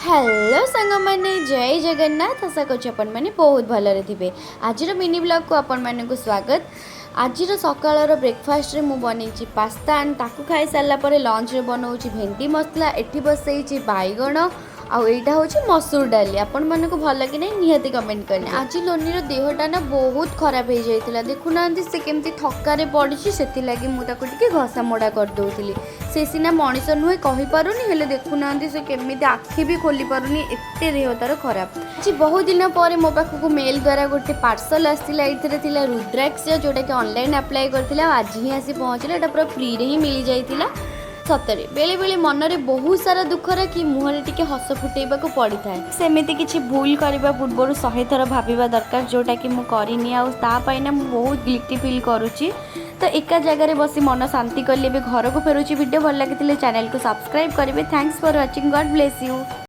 Hello ସାଙ୍ଗମାନେ, ଜୟ ଜଗନ୍ନାଥ। ଆଶା କରୁଛି ଆପଣମାନେ ବହୁତ ଭଲରେ ଥିବେ। ଆଜିର ମିନି ବ୍ଲଗ୍କୁ ଆପଣମାନଙ୍କୁ ସ୍ୱାଗତ। ଆଜିର ସକାଳର ବ୍ରେକଫାଷ୍ଟରେ ମୁଁ ବନେଇଛି ପାସ୍ତା ଆଣ୍ଡ ତାକୁ ଖାଇସାରିଲା ପରେ ଲଞ୍ଚରେ ବନାଉଛି ଭେଣ୍ଡି ମସଲା। ଏଠି ବସେଇଛି ବାଇଗଣ ଆଉ ଏଇଟା ହେଉଛି ମସୁର ଡାଲି। ଆପଣମାନଙ୍କୁ ଭଲ କି ନାହିଁ, ନିହାତି କମେଣ୍ଟ କରିବେ। ଆଜି ଲୋନିର ଦେହଟା ନା ବହୁତ ଖରାପ ହେଇଯାଇଥିଲା। ଦେଖୁନାହାନ୍ତି, ସେ କେମିତି ଥକାରେ ପଡ଼ିଛି। ସେଥିଲାଗି ମୁଁ ତାକୁ ଟିକେ ଘଷା ମୋଡ଼ା କରିଦେଉଥିଲି। ସେ ସିନା ମଣିଷ ନୁହେଁ, କହିପାରୁନି, ହେଲେ ଦେଖୁନାହାନ୍ତି, ସେ କେମିତି ଆଖି ବି ଖୋଲି ପାରୁନି, ଏତେ ଦେହ ତାର ଖରାପ। ଆଜି ବହୁତ ଦିନ ପରେ ମୋ ପାଖକୁ ମେଲ୍ ଦ୍ୱାରା ଗୋଟେ ପାର୍ସଲ ଆସିଥିଲା। ଏଇଥିରେ ଥିଲା ରୁଦ୍ରାକ୍ଷ, ଯେଉଁଟାକି ଅନଲାଇନ୍ ଆପ୍ଲାଏ କରିଥିଲା ଆଉ ଆଜି ହିଁ ଆସି ପହଞ୍ଚିଲା। ଏଇଟା ପୁରା ଫ୍ରିରେ ହିଁ ମିଳିଯାଇଥିଲା। ସତରେ ବେଳେବେଳେ ମନରେ ବହୁତ ସାରା ଦୁଃଖ ରଖି ମୁହଁରେ ଟିକେ ହସ ଫୁଟେଇବାକୁ ପଡ଼ିଥାଏ। ସେମିତି କିଛି ଭୁଲ କରିବା ପୂର୍ବରୁ 100 ଥର ଭାବିବା ଦରକାର, ଯେଉଁଟାକି ମୁଁ କରିନି ଆଉ ତା ପାଇଁ ନା ମୁଁ ବହୁତ ଗିଲ୍ଟି ଫିଲ୍ କରୁଛି। ତ ଏକା ଜାଗାରେ ବସି ମନ ଶାନ୍ତି କଲି। ଏବେ ଘରକୁ ଫେରୁଛି। ଭିଡ଼ିଓ ଭଲ ଲାଗିଥିଲେ ଚ୍ୟାନେଲକୁ ସବସ୍କ୍ରାଇବ୍ କରିବେ। Thanks for watching. God bless you.